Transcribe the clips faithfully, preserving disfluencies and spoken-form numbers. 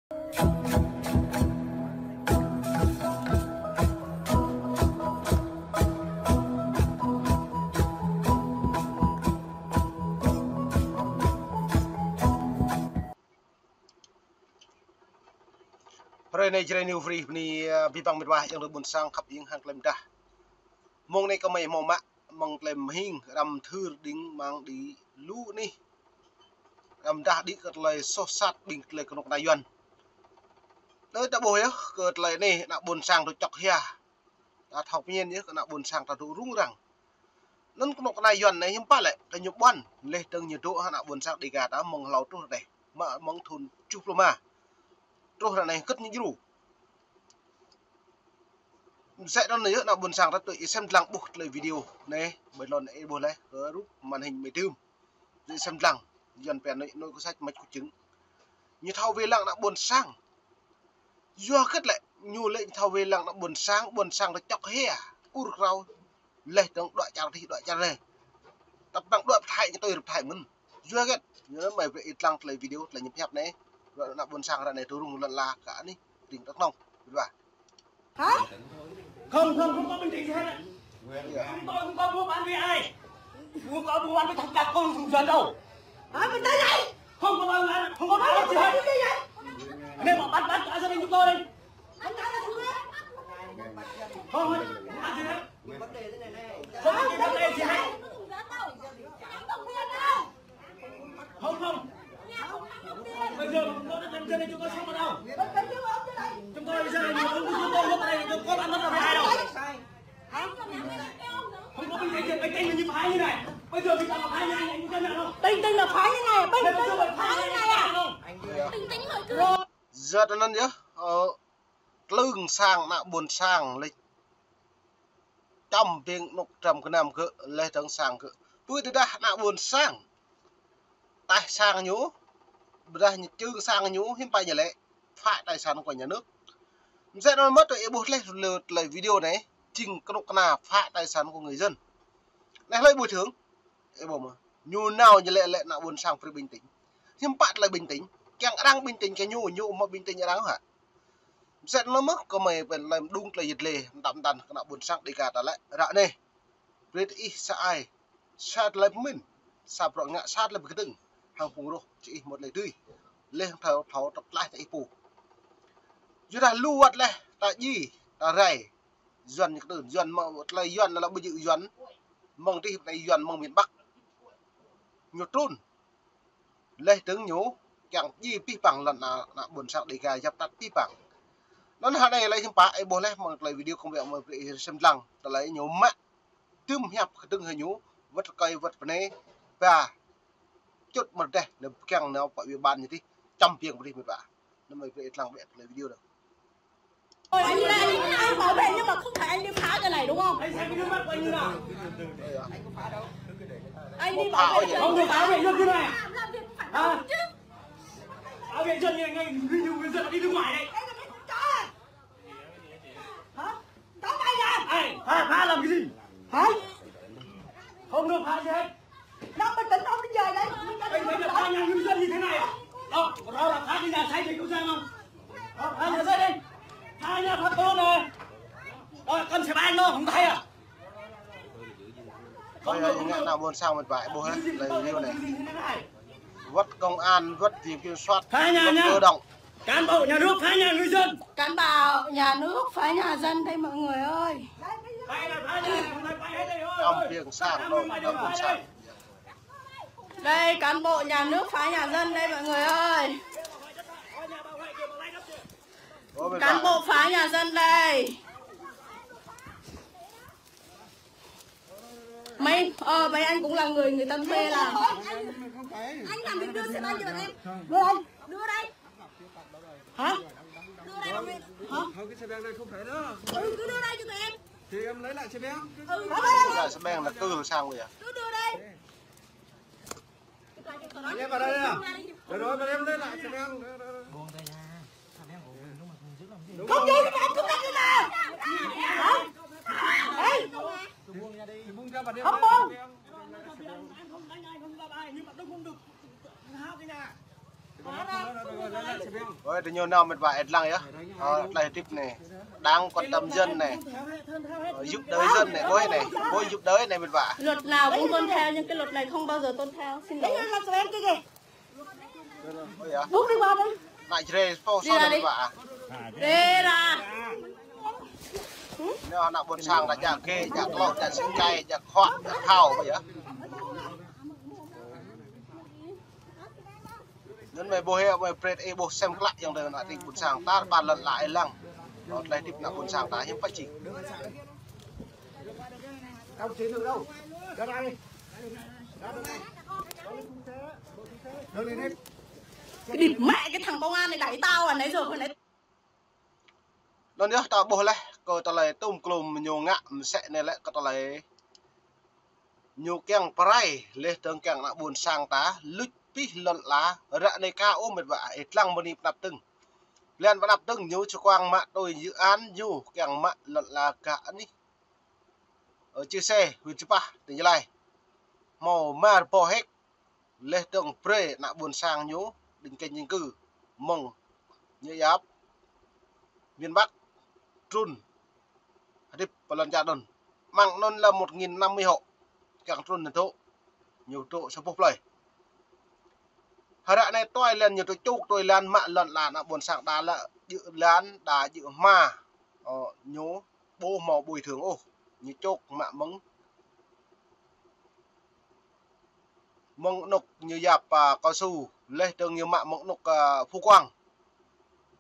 Hrơi anai Jrai New Free bơni, ơ, abih bang mĕt wa ayŏng adơi ƀuôn sang khăp hiêng hăng tơlơi mơdah. Mông anai kơmơi hmâo mă mơ̆ng tơlơi mơhing răm thưr đing mơ̆ng đĭ lu anih. Răm dah đĭ kơ tơlơi soh sat ƀing tơlơi kơnuk kơna Yuan. Đơi ta ƀuh yơh kơ tơlơi anai ană ƀuôn sang tŭ čŏk hia. Ta thâo pơñen yơh kơ ană ƀuôn sang ta tŭ rŭng răng. Anŭn kơnuk kơna Yuan anai hiư̆m pă lĕ kơ ñu ƀuăn, laih dơ̆ng ñu dŏ hăng ană ƀuôn sang Dêga ta mơ̆ng hlâo truh ră anai. Mă mơ̆ng thŭn tơjuh pluh rơma. Truh ră anai hơget ñu djru. Mơsĕ anŭn yơh ană ƀuôn sang ta tui ih sem dlăng ƀuh tơlơi video anai, ƀơi lŏn ih ƀuh laih kơ rup màn hình mơi tơm. Tui ih sem dlăng, Yuan pia anai, anai kơ sach măč kơ čưng. Ñu thâo wai lăng ană ƀuôn sang. Yua hơget lĕ, ñu lĕ ñu thâo wai lăng ană ƀuôn sang, ƀuôn sang tŭ čŏk hia, ur krao, laih dơ̆ng đuaĭ čar adih, đuaĭ čar anai. Tơpă anŭn đuaĭ pơthai ñu tui pơthai mơ̆n. Yua hơget, ñu mơi brơi ih dlăng tơlơi video, tơlơi ñu pơhiăp anai. Ră ană ƀuôn sang ră anai tŭ rŭng lŏn la kơ anih, ring Đắk Nông, ƀiă wa. Hả? Không, không, không có bình tĩnh gì hết á. Không có, không có mua bán với ai. Không có mua bán với thằng giặc con thằng Yuan đâu. Hả? Bình tĩnh đi. Không có mua bán, không có mua bán gì hết. Bình tĩnh đi. Anh em mà bắt, bắt cả gia đình chúng tôi đi. Anh ta là thằng Yuan. Không, không, không có gì hết. Không có gì hết. Không, không. Bây giờ mà không có đất nền trên đây chúng tôi sống ở đâu? Chúng tôi bây giờ là nhiều thứ chúng tôi lúc này chúng tôi ăn nó là ai đâu? Không có bình tĩnh, bình tĩnh là như phải như này. Bây giờ thì ta là phải như này, anh có nhận không? Bình tĩnh là phải như này, bình tĩnh là phải như này à? Bình tĩnh mọi người. Yua anŭn yơh, ơ, tơlơi sang ană ƀuôn sang lĕ čăm ƀing anŭk trăm kơnăm kơ laih dơ̆ng sang kơ. Pơ tơdah ană ƀuôn sang. Taih sang ñu, ƀôdah ñu čưng sang ñu, hiư̆m pă ñu lĕ, phá tài sản của nhà nước. Mơsĕ anŭn mơ̆n tui ih ƀuh laih tơlơi, tơlơi video anai, jing kơnuk kơna phá tài sản của người dân. Anai hlơi bồi thường, ih ƀuh mơ̆. Ñu nao ñu lĕ, lĕ ană ƀuôn sang brơi bình tĩnh. Hiư̆m pă tơlơi bình tĩnh, kiăng arăng bình tĩnh kơ ñu, ñu hmâo bình tĩnh arăng hă. Mơsĕ anŭn mơ̆n kơmơi pơ̆n lăm đung tơlơi yit lĕ, mơtam mơtam kơ ană ƀuôn sang Dêga ta lĕ, ră anai. Brơi ih sa ai, sa tơlơi pơmĭn, sa bruă ngă, sa tơlơi pơkơdơ̆ng, hăng phung rŏh, či ih mŭt lĕ dưi. Laih thâo, thâo tơklaih ta ih pô. Yua dah lu wơ̆t laih, ta djai, ta rai, Yuan ñu kơtưn, Yuan mơ̆, tơlơi Yuan anŭn lĕ ƀu djơ̆ Yuan, mơ̆ng adih pơnai Yuan mơ̆ng miền Bắc. Ñu trŭn. Laih dơ̆ng ñu kiăng djai abih bang lŏn ană, ană ƀuôn sang Dêga yap tăt abih bang. Anŭn hă anai lĕ hiư̆m pă ih ƀuh laih mơ̆ng tơlơi video kơmơi mơi brơi ih sem dlăng. Tơlơi ñu mă tơm hiăp kơdơ̆ng hă ñu wơ̆t rơkơi wơ̆t bơnai ba čut mơ̆ rơdêh nao pơkiăng nao pơ ủy ban ñu adih čăm ƀing pơdih mơ̆ ba. Anŭn mơi brơi ih dlăng bĕ tơlơi video anŭn. Anh là anh, anh bảo vệ nhưng mà không phải anh đi phá cái này đúng không? Anh xem cái nước mắt của anh như nào? Anh đi bảo vệ. Không được bảo vệ dân như này. Làm việc cũng phải. Hả? Bảo vệ dân như này, ngay ví dụ người dân đi nước ngoài đấy. Hả? Tao mày à? Ê, phá, phá làm cái gì? Hả? Không được phá gì hết. Năm mươi tấn ông đi về đấy. Anh phải nhập phá nhà ngư dân như thế này à? Đó, đó là phá cái nhà sai thì quốc gia không? Đó, phá nhà dân đi. Phá nhà Pháp Tôn này. Đó, con xe bay nó không thấy à? Ơi, ơi, ngă ană ƀuôn sang mĕt wa, ƀuh hă, tơlơi video anai. Wơ̆t công an, wơ̆t viện kiểm soát, phá nhà wơ̆t nha. Cơ động. Cán bộ nhà nước phá nhà ngư dân. Cán bộ nhà nước phá nhà dân đây mọi người ơi. Trong viện sang thôi, trong viện sang. Đây, cán bộ nhà nước phá nhà dân đây mọi người ơi. Ôi, mĕt wa. Cán bộ phá nhà dân đây. Mấy, ờ, mấy anh cũng là người người ta thuê làm. Anh làm việc đưa xe bay cho em. Đưa đây. Đưa đây. Hả? Đưa đây. Hả? Không, cái xe bay này không phải đó. Ừ, cứ đưa đây cho tụi em. Thì em lấy lại xe bay. Ừ, cứ đưa đây. Xe bay là cứ sang bây giờ. Cứ đưa đây. Anh em vào đây nè. Rồi, rồi, vào đây, đây là xe bay. Buông tay ra. Thằng em của mình lúc mà mình giữ làm gì? Không, không, không, không, không, không. Hả? Ê! Tôi buông ra đi. Tôi buông ra mà đi. Không buông. Anh không đánh ai, không đập ai, nhưng mà tôi không được. Hao cái nhà. Rồi, rồi, rồi, rồi, xe bay. Tơ ñu nao mĕt wa ĕt lăng yơh. Ơ, tơlơi hơdip anai. Đang quan tâm dân anai. Ơ, giúp đỡ dân anai, ƀơi anai. Ƀơi giúp đỡ anai mĕt wa. Luật nào cũng tuân theo nhưng cái luật này không bao giờ tuân theo. Xin lỗi. Ơ, yơh. Bút đi qua đây. Ană Jrai pô đi sao ra mĕt wa. Đi ra. Anai ană ƀôn sang ta jak kê, jak klŏ, jak sĭt čai, jak khua, jak thâo, ƀơi yơh. Anŭn mơi ƀuh hĕ, mơi prĕt ih ƀuh sem klă yang dơ ană tring ƀôn sang ta ƀar lŏn ala ih lăng. Ơ, tơlơi hơdip ană ƀôn sang ta hiam pă či. Cái đi mẹ cái thằng công an này đẩy tao à, nãy giờ vừa nãy. Anŭn yơh ta ƀuh laih kơ tơlơi tŭm klum ñu ngă mơsĕ anai lĕ kơ tơlơi ñu kiăng pơrai, laih dơ̆ng kiăng ană ƀôn sang ta, luč pĭ lŏn ala, ră anai ka ôh mĕt wa, ih lăng mơni pơnăp dơ̆ng. Blan pơnăp dơ̆ng ñu čơkuang mă tui dự án ñu kiăng mă lŏn ala gah anih. Ơ, Chư Sê, huyện Chư Păh, tỉnh Gia Lai. Hmâo rơma rơbâo héc, laih dơ̆ng brơi ană ƀôn sang ñu, định canh định cư, mơ̆ng ñu yap, miền Bắc, trŭn, hơdip pơ lŏn čar anŭn. Mơ̆ng anŭn lĕ một nghìn năm mươi hộ, kiăng trŭn anŭn dŏ, ñu dŏ sa boh plơi. Hơră anai tui lăn ñu dŏ čuk, tui lăn mă lŏn ala ană ƀôn sang đa lĕ, djơ̆ lăn, đa djơ̆ hma, ơ, ñu ƀu hmâo bồi thường ôh, ñu čuk mă mơ̆ng mơ̆ng anŭk ñu yap, ơ, cao su, laih dơ̆ng ñu mă mơ̆ng anŭk, ơ, Phú Quang.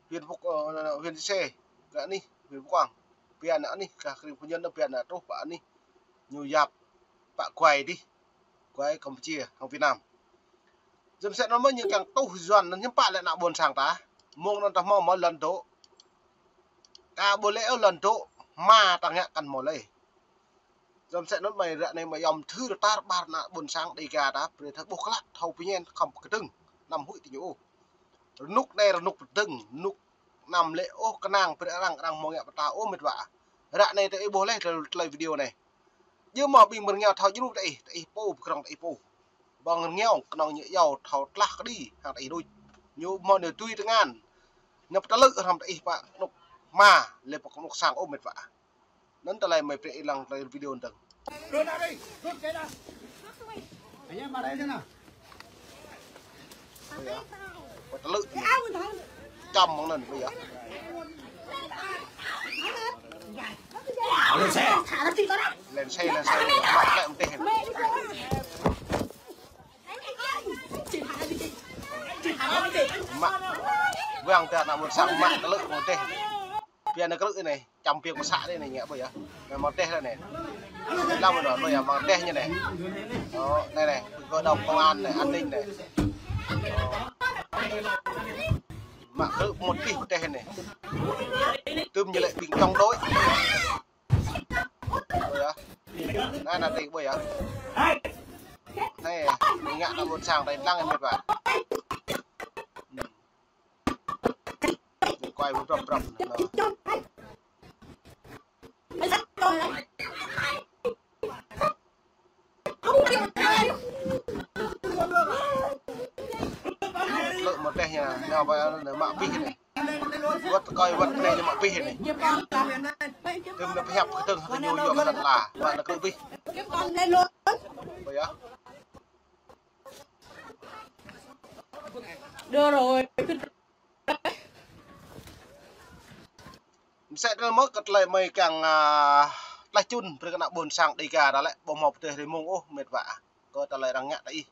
Huyện Phú, ơ, huyện Chư Sê, gah anih, huyện Phú Quang. Pia anŭn anih, gah kring pơñen anŭn pia anŭn truh pă anih. Ñu yap pă guai dih. Guai Campuchia, hăng Việt Nam. Jơ̆m sĕ anŭn mơ̆ ñu kiăng tuh Yuan anŭn hiư̆m pă lĕ ană ƀôn sang ta. Mơ̆ng anŭn ta hmâo mă lŏn dŏ. Ka ƀu lĕ ôh lŏn dŏ, hma ta ngă kăn hmâo lĕ. Jơ̆m sĕ anŭn mơi ră anai mơi yom thư rơtar ƀar ană ƀôn sang Dega ta, brơi thâo ƀuh klă, thâo pơñen, khŏm pơkơdơ̆ng, anăm huĭ tơ ñu ôh. Rơnŭk anai rơnŭk pơkơdơ̆ng, rơnŭk anăm lĕ ôh kơnang brơi arăng, arăng hmâo ngă pơtao ôh mĕt wa. Ră anai tơ ih ƀuh laih tơlơi, tơlơi video anai. Djơ̆ mơ̆ ƀing mơ̆ng rơngiao thâo djru tơ ih, tơ ih pô pơkrong tơ ih pô. Ƀơ̆ng rơngiao kơnơ̆ng ñu iâu thâo tlah kơđi hăng tơ ih đôč. Ñu hmâo anai tui tơngan. Ñu pơtơlư̆ hrŏm tơ ih pă kơnŭk hma, lĕ pă kơnŭk sang ôh mĕt wa. Anŭn tơlơi mơi prĕ ih lăng tơlơi video anŭn dơ̆ng. Pơtơlư̆. Čăm mơ̆ng anŭn ƀơi yơh. Lên xe, lên xe, mă klĕ mơdeh. Mă, wang ta ană ƀôn sang mă tơlư̆ mơdeh. Pia anai krư̆ anai. Čăm piêng pơsă dih anai ngă ƀơi yơh. Anai mơ̆ng teh anai. Lăm anŭn ƀơi yơh mơ̆ng teh ñu anai. Ơ, anai anai. Pơkơđông công an anai, an ninh anai. Mă krư̆ mŭt tih teh anai. Tơm ñu lĕ ƀing chống đối. Ƀơi yơh. Anai anai tih ƀơi yơh. Anai, ngă ană ƀôn sang anai lăng mĕt wa. Quay một trăm trăm. Lư̆ mơdeh ñu, ñu ƀơi anŭn mă pĭ anai. Wơ̆t kơi wơ̆t anai ñu mă pĭ anai. Tơm ñu pơhiăp kơdơ̆ng hăng ñu yua kơ lăn la, mă anŭn krư̆ pĭ. Ƀơi yơh. Được rồi. Mơsĕ tơl mơ̆ kơ tơlơi mơi kiăng, a, tlaih čun brơi kơ ană ƀôn sang Dega ta lĕ, ƀu hmâo pơdơi hrơi mông ôh, mĕt wa. Kơ tơlơi arăng ngă tơ ih.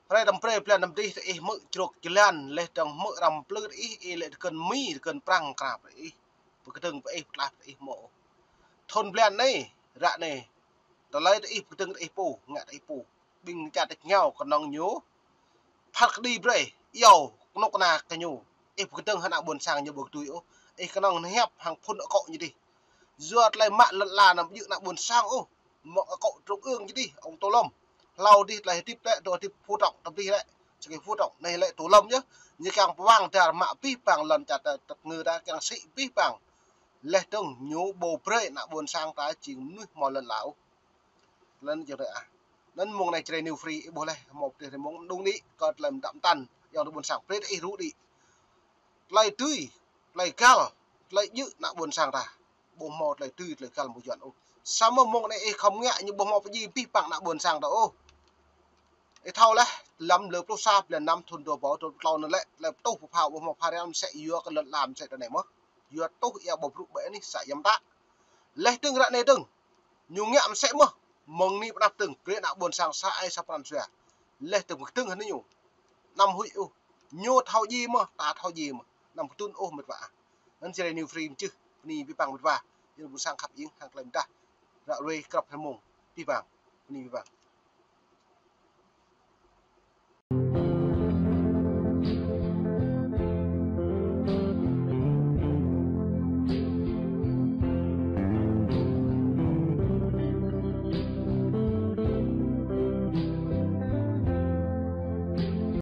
Hrơi tơm brơi blan tơm dih tơ ih hmư̆ črôk jơlan, laih dơ̆ng hmư̆ răm plư tơ ih, ih lĕ tơgơ̆n Mi, tơgơ̆n Prăng krap tơ ih. Pơkơdơ̆ng pơ ih, pơtlaih pơ ih hmâo ôh. Thun blan anai, ră anai, tơlơi tơ ih pơkơdơ̆ng tơ ih pô, ngă tơ ih pô. Ƀing čar tač rơngiao kơnơ̆ng ñu phat kơđi brơi, iâu kơnuk kơna kơ ñu. Ih pơkơdơ̆ng hăng ană ƀôn sang ñu ƀu kơtui ôh. Ih kơnơ̆ng hiăp hăng phŭn akŏ ñu dih. Yua tơlơi mă lŏn la anăm djơ̆ ană ƀôn sang ôh. Mơ̆ng akŏ trung ương ñu dih, ông Tô Lâm. Hlâo dih tơlơi hơdip lĕ, dŏ hơdip Phú Trọng, tơm dih lĕ. Sơkê Phú Trọng, anai lĕ Tô Lâm yơh. Ñu kiăng pơwang dar mă abih bang lŏn čar ta, ta ngư ta, kiăng sĭ abih bang. Laih dơ̆ng ñu ƀu brơi ană ƀôn sang ta jing mơnuih hmâo lŏn la ôh. Lŏn jing rơi ah. Anŭn mơ̆ng anai Jrai New Free, ih ƀuh laih, hmâo pơdơi hrơi mông mơđung đĭ, kơ tơlơi mơdăp mơtăn, yua ană ƀôn sang prĕ tơ ih rŭ đĭ. tơlơi dưi, tơlơi găl, tơlơi djơ̆ ană ƀôn sang ta. Ƀu hmâo tơlơi dưi, tơlơi găl mơ̆ng Yuăn ôh. Samơ̆ mông anai ih khŏm ngă ñu ƀu hmâo pơdjai abih bang ană ƀôn sang ta ôh. Ih thâo laih, lăm lơ pluh sa blan năm thŭn dua rơbâo dua pluh klâo anŭn lĕ, tơlơi pơtuh pơphao ƀu hmâo phara mơsĕ yua kơ lŏn ala mơsĕ tơ anai mơ̆n. Yua tuh ia ƀu brŭ ƀĕ anih sa jăm ta. Laih dơ̆ng ră anai dơ̆ng, ñu ngă mơsĕ mơ̆n, mơ̆ng anai pơ anăp dơ̆ng, brơi ană ƀôn sang sa ai sa pran jua. Laih dơ̆ng pơkơdơ̆ng hơnŭn ñu. Anăm huĭ ôh, ñu thâo djai mơ̆n, ta thâo djai mơ̆n. Anăm kơtưn ôh met wa. Anŭn jrai New Free mơčih, bơni abih bang met wa. Yua ƀôn sang khăp iêng hăng tơlơi mơdah. Ră ruai krăp hơmông. Abih bang. Bơni abih bang.